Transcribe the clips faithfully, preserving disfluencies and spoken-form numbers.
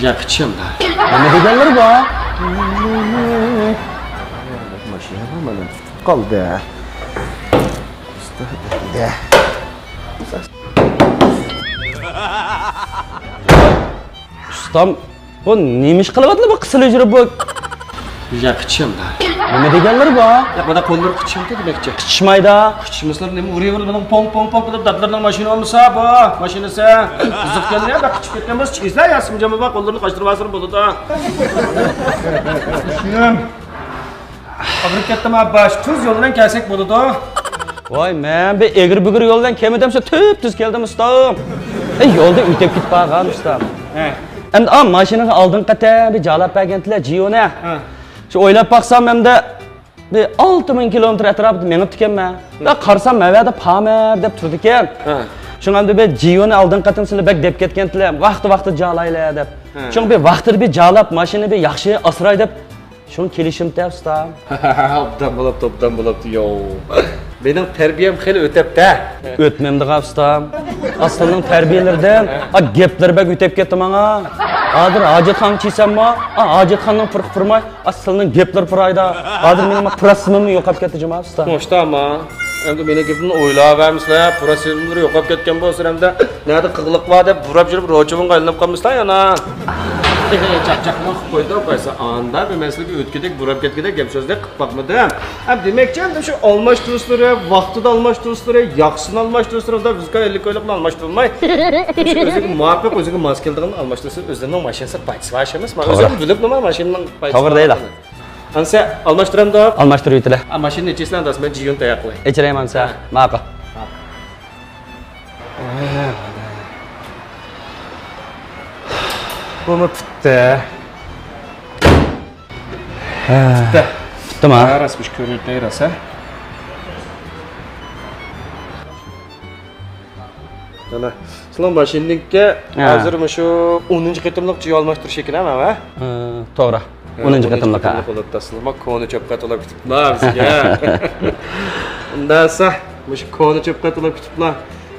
يا قىچىم. نېمە دېگەنلىرى بار؟ ماشىنا مانا قالدى. ئۇستا. ئۇستام، بۇ نېمە ئىش قىلىۋاتىدۇ بۇ قىسىلىپ يۈرۈپ بۇ؟ يا قىچىم. نېمە دېگەنلىرى بار؟ يا، مانا قوللىرى قىچىشمىدى دېمەكچى. قىچىشمايدۇ. قىچىشمىسىلەر نېمە ئۇرۇۋېرىدۇ بۇنىڭ پوڭ، پوڭ، پوڭ قىلىپ، دادىلىرىنىڭ ماشىنا ئالمىسا بۇ، ماشىنىسى. قىزىق كەلدى يا، بەك قىچىشىپ كەتكەن بولسا، چېكىسىلەر يا، سىمجامى بار، قوللىرىنى قاچتۇرۇۋالسىلا بولىدۇ. شۇنىڭ. ئاغرىپ كەتتىم، ئابباش. تۈز يول بىلەن كەلسەك بولىدۇ. ۋاي، مەن بىر ئېگىر-بۈگۈر يول بىلەن كەلمىدىم، شۇ تۈپتۈز كەلدىم، ئۇستام. ئەي، يولدا ئۆتۈپ كېتىپ قالغان، ئۇستام. ھە. ئەمدى، ئا، ماشىنىغا ئالدىنقى قېتىم بىر جالاپ بەرگەنتىلە، جىيونە. ھە. شۇ ئويلاپ باقسام، ئەمدى بىر ئالتە مىڭ كىلومېتىر ئەتراپىدا مېڭىپتىكەنمەن. ھە. دا قارىسام، مەۋەدە پامېر دەپ تۇرىدىكەن. ھە. شۇڭا ئەمدى بىر جىيونە ئالدىنقى قېتىم سىلەر بەك دەپ كەتكەنتىلە، ۋاقتى-ۋاقتىدا جالايلى دەپ. ھە. شۇڭا بىر ۋاقتىدا بىر جالاپ، ماشىنىنى بىر ياخشى ئاسراي دەپ، شۇڭا كېلىشىمتە، ئۇستام. ئوبدان بولاپتۇ، ئوبدان بولاپتۇ، يو. مېنىڭ تەربىيەم خېلى ئۆتەپتە. ئۆتمەمدىغا، ئۇستام. ئا، سىلىنىڭ تەربىيەلىرىدىن، ئا، گەپلىرى بەك ئۆتەپ كەتتى ماڭا. ھازىر ھاجەتخانىغا چىقساممۇ، ئا، ھاجەتخانىنىڭ پۇرىقى پۇرىماي، ئا، سىلىنىڭ گەپلىرى پۇرايدا. ھازىر مېنىڭ پۇراسىمىم يوقاپ كەتتى جۇما، ئۇستام. توختاما. ئەمدى مېنىڭ گېپىمنى ئويلاۋەرمىسىلە، پۇراسىملىرى يوقاپ كەتكەن بولسا ئەمدى. نەدە قىغلىق بار دەپ بۇراپ يۈرۈپ، روچوۋىنغا ئايلىنىپ قالمىسىلا يەنە. چاقچاقنى قىلىپ قويدۇق، قايسى ئاندا بىر مەسىلىگە ئۆتكۈدەك، بۇراپ كەتكۈدەك گەپ سۆزدەك قىلىپ باقمىدىم. ھەم دېمەكچى، ئەمدى شۇ ئالماشتۇرۇشلىرى، ۋاقتىدا ئالماشتۇرۇشلىرى، ياخشىسىنى ئالماشتۇرۇشلىرى، بىزگە ئەللىك كويلۇقنى ئالماشتۇرماي، شۇ ئۆزىگە مۇۋاپىق، ئۆزىگە ماس كېلىدىغىنىنى ئالماشتۇرسا، ئۆزىنىڭ ماشىنىسى پايدىسى بار ئەمەسمۇ؟ توغرا. ئۆزۈم بىلىپ نېمە ماشىنىنىڭ پايدىسى توغرا بار دەيلا. ئەمىسە، ئالماشتۇرامدۇق؟ ئالماشتۇرۇۋېتىلە. ئا، ماشىنىنى ئېچىسىلەر، ئەمدى مەن جىيون تەييار قىلاي. ئېچىرەيمەن ئەمىسە. ھە. ماقۇل. بۇمۇ پۈتتى. ھە. پۈتتى. پۈتتىما؟ ھە، راست، مۇشۇ كۆرۈنۈپ راست، ھە. مانا، سىلىڭ ماشىنىڭكى ھە. ھازىر مۇشۇ ئونىنچى قېتىملىق جىيو ئالماشتۇرۇش ئىكەن، ھە، مانا؟ ھە، توغرا. ھە، ئونىنچى قېتىملىق، ھە. بولۇپتۇ، سىلىڭ كونا چوپقا تولاپ كېتىپلا بىزگە. ئۇنداقسا، مۇشۇ كونا چوپقا تولاپ كېتىپلا.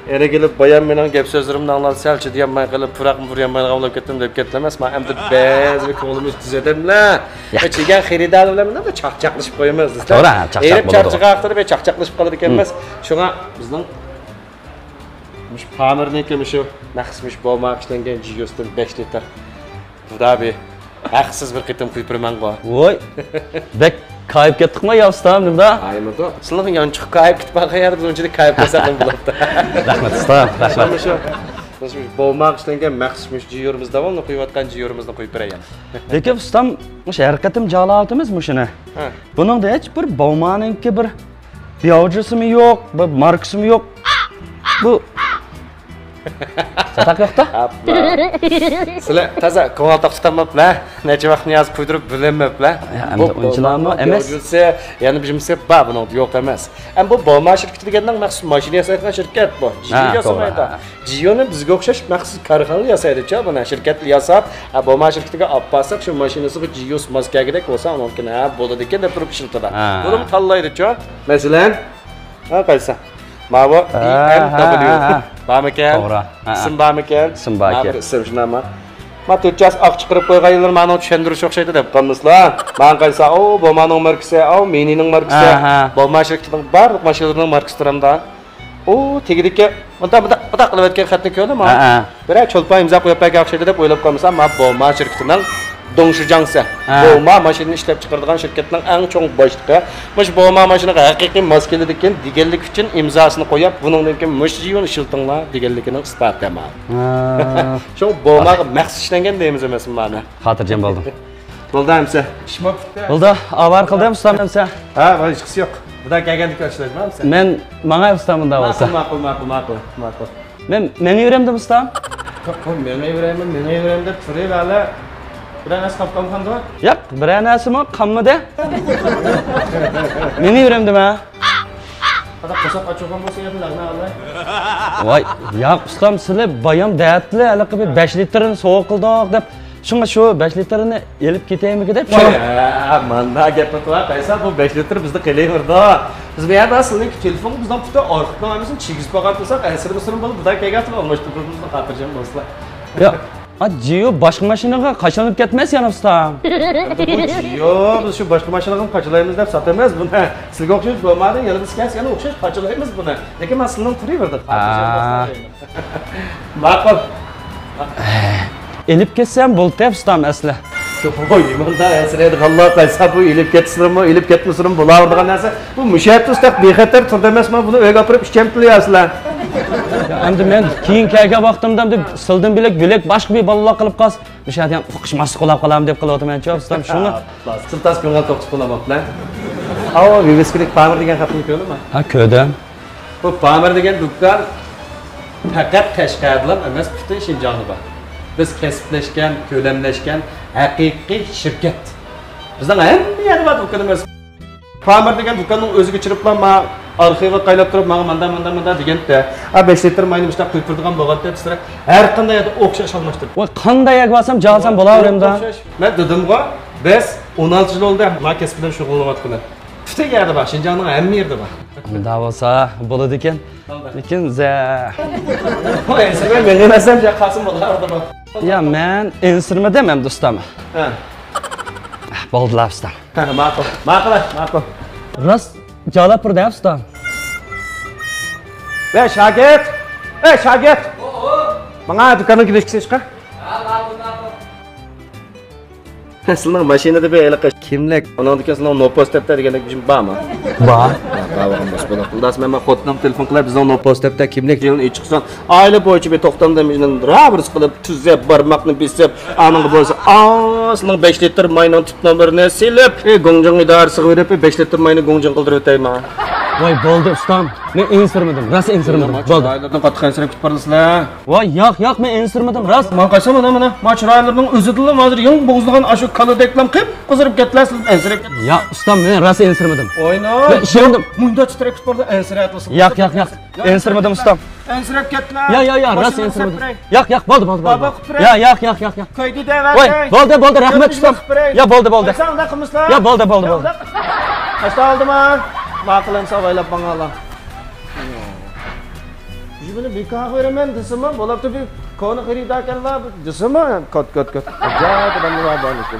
ئەرە كېلىپ، بايام مېنىڭ گەپ سۆزلىرىمنى ئاڭلاپ، سەل چىدىيالماي قېلىپ، پۇراقمۇ پۇرىيالمايدىغان بولۇپ كەتتىم دەپ كەتتىلە ئەمەسمۇ؟ ئەمدى بەزى بىر كۆڭلىمىز تۈز ئادەملەر. ياق. كەلگەن خېرىدارلار بىلەن مۇنداق چاقچاقلىشىپ قويىمىز دېسە. توغرا، ھە، چاقچاق ھېرىپ بولىدۇ. چارچىغان ۋاقتىدا بىر چاقچاقلىشىپ قالىدىكەنمىز. ھىم. شۇڭا بىزنىڭ مۇشۇ پامېرنىڭكى مۇشۇ مەخسۇس مۇشۇ بوماغا ئىشلەنگەن جىيوستىن بەش لىتىر. بۇدا بىر ھەقسىز بىر قېتىم قۇيۇپ بېرىمەنغۇ. ۋوي، بەك كايىپ كەتتۇقما يا ئۇستام، نېمىدا؟ ئايمىدۇ. سىلىنىڭ يانچۇق كايىپ كېتىپ قالغان يەردە بۇنچىلىك كايىپ قىلساقمۇ بولاتتى. رەھمەت ئۇستام، رەھمەت. مۇشۇ، مۇشۇ بوماغا ئىشلەنگەن مەخسۇس مۇشۇ جىيورىمىز داۋاملىق قۇيۇۋاتقان جىيورىمىزنى قۇيۇپ بېرەي يەنە. لېكىن ئۇستام، مۇشۇ ھەر قېتىم جالاۋاتىمىز مۇشۇنى. ھە. بۇنىڭدا ھېچ بىر بومانىڭكى بىر بياۋجىسىمۇ يوق، بىر ماركىسىمۇ يوق. بۇ ساتاق يوقتا؟ ئاپلا. سىلەر تازا كۆڭۈل توق تۇتالماپلا. نەچچە ۋاقىتنى يازىپ قويدۇرۇپ بىلەلمەپلا. يا، ئەمدى بۇ ئۇنچىلامۇ بومانىڭ ئەمەس. بياۋجىسى، يەنە بىر نېمىسى بار بۇنىڭدا، يوق ئەمەس. ئەمما بۇ بوما شىركىتى دېگەننىڭ مەخسۇس ماشىنا ياسايدىغان شىركەت بۇ. جىيو ھە، ياسىمايدۇ. توغرا. جىيونى بىزگە ئوخشاش مەخسۇس كارخانىلار ياسايدىچۇ، بۇنى شىركەتلەر ياساپ، ھە، بوما شىركىتىگە ئاپ بارساق، شۇ ماشىنىسىغا جىيوس ماس كەلگۈدەك بولسا، ئۇنىڭكىن، ھە، بولىدىكەن دەپ تۇرۇپ ئىشلىتىدۇ. ھە. بۇنىمۇ تاللايدىچۇ. مەسىلەن، ھە، قايسى؟ ماۋۇ ھە، بى ئېم دەبليۇ. ھە، ھە، ھە. بارمىكەن؟ توغرا. ھە، ھە. ئىسىم بارمىكەن؟ ئىسىم باركەن. ماۋۇ بىر ئىسىم شۇنداقمۇ؟ ما تۆت چاس ئاق چىقىرىپ قويغان يىللىرى مانىڭ چۈشەندۈرۈش ئوخشايدۇ دەپ قالمىسىلا. ماڭا قايسا، ئاۋۇ بومانىڭ ماركىسى، ئاۋۇ مىنىنىڭ ماركىسى. ھە، ھە. بوما شىركىتىنىڭ بارلىق ماشىنىلىرىنىڭ ماركىسى تۇرامدا. ئۇ تېگىدىكى مۇنداق، مۇنداق، مۇنداق قىلىۋەتكەن خەتنى كۆردۈڭمۇ؟ ھە، ھە. بىرەر چولپان ئىمزا قويۇپ بەرگەن ئوخشايدۇ دەپ ئويلاپ قالمىسام، ما بوما شىركىتىنىڭ دۇڭشىجاڭسى. ھە. بوما ماشىنىنى ئىشلەپ چىقىرىدىغان شىركەتنىڭ ئەڭ چوڭ باشلىقى. مۇشۇ بوما ماشىنىغا ھەقىقىي ماس كېلىدىكەن دېگەنلىكى ئۈچۈن ئىمزاسىنى قويۇپ، بۇنىڭدىن كېيىن مۇشۇ جىيونى ئىشلىتىڭلار دېگەنلىكىنىڭ ئىسپاتى مانا. ھە. شۇ بوماغا مەخسۇس ئىشلەنگەن دەيمىز ئەمەسمۇ مانا. خاتىرجەم بولدۇم. بولدى ئەمسە. ئىش بوپتۇ. بولدى، ئاۋارە قىلدىم ئۇستام ئەمسە. ھە، ھېچقىسى يوق. بۇدا كەلگەندە كۆرۈشەيلى ئەمسە. مەن ماڭاي ئۇستام، ئۇنداق بولسا. ماقۇل، ماقۇل، ماقۇل، ماقۇل، ماقۇل. مەن مېڭىۋېرەمدىم ئۇستام. ياق، بۇ مېڭىۋېرەيمەن، مېڭىۋېرەيمەن دەپ تۇرۇۋەرلە. بىرەر نەرسە قاپقالمىغاندۇ؟ ياق، بىرەر نەرسىمۇ قالمىدى. مېڭىۋېرەمدىم ھە. قانداق قورساق ئاچۇرغان بولسا يەپ لەغنە ئاللاي. ۋاي، ياق ئۇستام، سىلى بايام دەتلى ھېلىقى بىر بەش لىتىرنى سوۋغا قىلدۇق دەپ، شۇڭا شۇ بەش لىتىرنى ئېلىپ كېتەيمىكى دەپ شۇ. ۋاي، ھە، مانا گەپنى قىلار قايسا، بۇ بەش لىتىر بىزدە قېلىۋېرىدۇ. بىز بۇ يەردە سىلىنىڭ تېلېفونغا بىزنىڭ پۈتۈن ئارخىپنىڭ ھەممىسىنى چىگىزىپ قالغان تۇرساق، ئەسىرى بىسىرى بولۇپ، بۇدا كەلگەن ئالماشتۇرۇپ بىزنى خاتىرجەم بولسىلا. ياق. ئا، جىيو باشقا ماشىنىغا قاچىلىنىپ كەتمەس يەنە ئۇستا. بۇ جىيو، بىز شۇ باشقا ماشىنىغا قاچىلايمىز دەپ ساتىمىز بۇنى. سىزگە ئوخشاش بولمىدى، يەنە بىز كەلسە يەنە ئوخشاش قاچىلايمىز بۇنى. لېكىن مەن سىلىنىڭ تۇرۇۋېرىدۇ. ماقۇل. ئېلىپ كەتسەم بولدى ئۇستام ئەسلى. ۋوي، مۇنداق ئەنسىرەيدىغانلار قايسى؟ بۇ ئېلىپ كەتسىلىمۇ، ئېلىپ كەتمىسىلىمۇ بولاۋېرىدىغان نەرسە. بۇ مۇشۇ يەردە ئۇستاق بىخەتەر تۇرىدۇ ئەمەسمۇ؟ بۇنى ئۆيگە ئاپىرىپ ئىچەمتىلىيەسىلەر. يا، ئەمدى مەن كېيىن كەلگەن ۋاقتىمدا ئەمدى سىلدىن بۆلەك، بۆلەك باشقا بىر بالىلار قىلىپ قالسا، مۇشۇ يەردە ئۇقۇشماسلىق بولۇپ قالامدۇ دەپ قىلىۋاتىمەن شۇ ئۇستام شۇڭا. سىز تاس كۆڭۈل توقچۇق بولاماپلا. ئاۋۇ ۋىۋىسكىلىك پامىر دېگەن خەقنى كۆردۈڭمۇ؟ ھە، كۆردۈم. بۇ پامىر دېگەن دۇكان پەقەت قەشقەردىلا ئەمەس، پۈتۈن شىنجاڭدا بار. بىز كەسىپلەشكەن، كۆلەملەشكەن ھەقىقىي شىركەت. بىزنىڭ ھەممە يەردە بار دۇكىنىمىز. پامىر دېگەن دۇكاننىڭ ئۆزىگە چىرىپلا ما ئارخىۋغا قايلاپ تۇرۇپ، ماڭا ماندا، ماندا، ماندا دېگەنتە. ئا، بەش لىتىر ماينى مۇشۇنداق قۇيۇپ بېرىدىغان بولغانتى دېسە، ھەر قانداق يەردە ئوخشاش ئالماشتۇرۇپ. ۋاي، قانداق يەرگە بارسام، جاھالسام بولاۋېرەمدە. ئوخشاش. مەن دېدىمغۇ، بىز ئون ئالتە يىل بولدى ما كەسىپ بىلەن شۇغۇللىنىۋاتقىنى. پۈتۈن يەردە بار، شىنجاڭنىڭ ھەممە يېرىدە بار. ئۇنداق بولسا بولىدىكەن. لېكىن زە- بۇ ئەنسىرىمەي مېڭىۋەرسەم، يا قاسىم بولار. يا، مەن ئەنسىرىمىدىم ئەمدى ئۇستام. ھە. بولدىلا ئۇستام. ھە، ماقۇل. ماقۇل، ماقۇل. راست جالاپ بىر دەپ ئۇستام. ۋەي شاگىرت! ۋەي شاگىرت! ماڭا دۇكاننىڭ كىنىشكىسىنى چىقار. سىلىنىڭ ماشىنىدا بىر ھېلىقى كىملىك، ئۇنىڭدىن كېيىن سىلىنىڭ نوپوس دەپتەر دېگەندەك بىر شېئى بارمۇ؟ بار. بار بولغان بولسا بولدى. ئۇنداق مەن خوتۇنۇمغا تېلېفون قىلىپ، بىزنىڭ نوپوس دەپتەر كىملىك يىلىنى ئېچىقسان، ئائىلە بويىچە بىر توختامدا مىشىنى رابىرس قىلىپ، تۈزەپ، بارماقنى بېسىپ، ئانىڭغا بولسا، ئا، سىلىنىڭ بەش لىتىر ماينىڭ تىپ نومۇرىنى سېلىپ، ئى، گۇڭجىڭ ئىدارىسىغا بېرىپ، بەش لىتىر ماينى گۇڭجىڭ قىلدۇرۇۋېتەيما. ۋاي، بولدى ئۇستام. مەن ئەنسىرىمىدىم، راست ئەنسىرىمىدىم. بولدى. چىرايلىرىدىن قاتتىق ئەنسىرەپ كېتىپ بارىسىلەر. ۋاي، ياق، ياق، مەن ئەنسىرىمىدىم، راست. ماڭا قارىسا، مانا، مانا، ما چىرايلىرىنىڭ ئۆزىدىنلا ھازىر يېڭى بوغۇزلىغان ئاشۇ كالىدەكلام قىپقىزىرىپ كەتتىلە، سىز ئەنسىرەپ كەتتىڭىز. ياق، ئۇستام، مەن راست ئەنسىرىمىدىم. ئوينا. مەن ئىشەندىم. مۇنداق تىترەپ كېتىپ بارىسىلەر، ئەنسىرەپ. ياق، ياق، ياق. ئەنسىرىمىدىم، ئۇستام. ئەنسىرەپ كەتتىلە. يا، يا، يا، راست ئەنسىرىمىدىم. ياق، ياق، بولدى، بولدى، بولدى. بابا قىپرەي. يا، ياق، ياق، ياق، ياق. كۆيدى دەۋەتەي. ۋاي، بولدى، بولدى، رەھمەت، ئۇستام. يا، بولدى، بولدى. قويساڭ ئۇنداق قىلمىسىلا. يا، بولدى، بولدى، بولدى. قاچتا ئالدىما؟ ماقۇل ئەمسە ئاۋايلاپ ماڭالا. يۈزۈمنى بىكارغا بېرىمەن دېسىمۇ، بولاپتۇ بىر كونا خېرىداركەنلا دېسىمۇ، كوت، كوت، كوت. ئاجايىپ ئادەملەر بار بۇ.